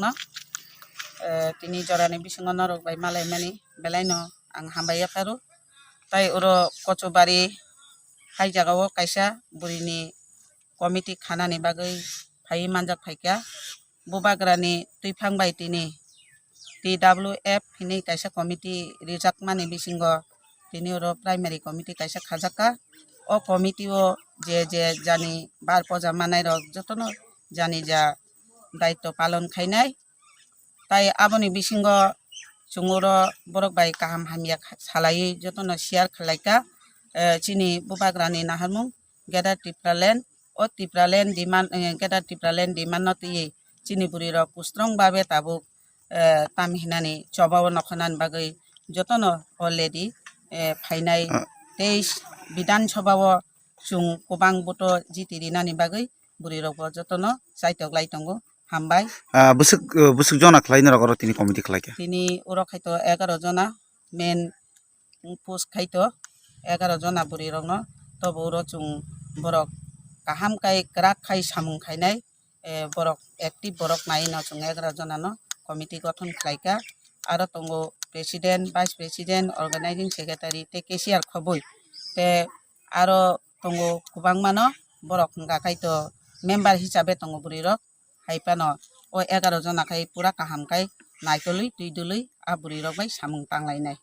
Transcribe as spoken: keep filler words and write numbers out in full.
no, eh, tini jorani bisingo norok bai malaimani belaino ang hambai yapharo. Tai oro Kochubari hai jagao kaisa burini committee khanani bagwi phaiwi manjak phaikha. Bubagrani twiphang bai tini T W F hinwi kaisa committee rijakmani bisingo tini oro primary committee kaisa khajakha. O committee o je je jani bar poja manai rok jotono jani ja daityo palon khainai. Tai aboni bisingo chwng oro borok bai kaham hamya kha-, salaiwi jotono share khlaikha. Eh, chini bubagrani naharmung Greater Tipraland, o Tipraland demand, eh, Greater Tipraland demand no twiwi chini bwrwi rok kustrong babe tabuk, eh, tam hinani chobao nokhanani bagwi jotono already, eh, phainai Ah. Teis Bidhan Sabha o chwng kwbang vote o jiti rinani bagwi bwrwi rok bo jotono chaitok lai tongo. Hambai. Ah, bwswk, eh, bwswk jona khlai norok oro tini committee khlaikha? Tini oro khaito egaroh jona main post khaito egaroh jona bwrwi rokno, tobo oro chwng borok kaham kai kwrak khai samung khainai, eh, borok active borok naino chwng egaroh jonano committee gothon khlaikha. Aro tongo president, vice president, organizing secretary tei cashier khobwi. Tei aro tongo kwbangmano borok hwnka khaito member hisabe tongo bwrwi rok. Hai phano o egaroh jona khai pura kaham khai naitolwi twi dulwi a bwrwi rok bai samung tanglainai.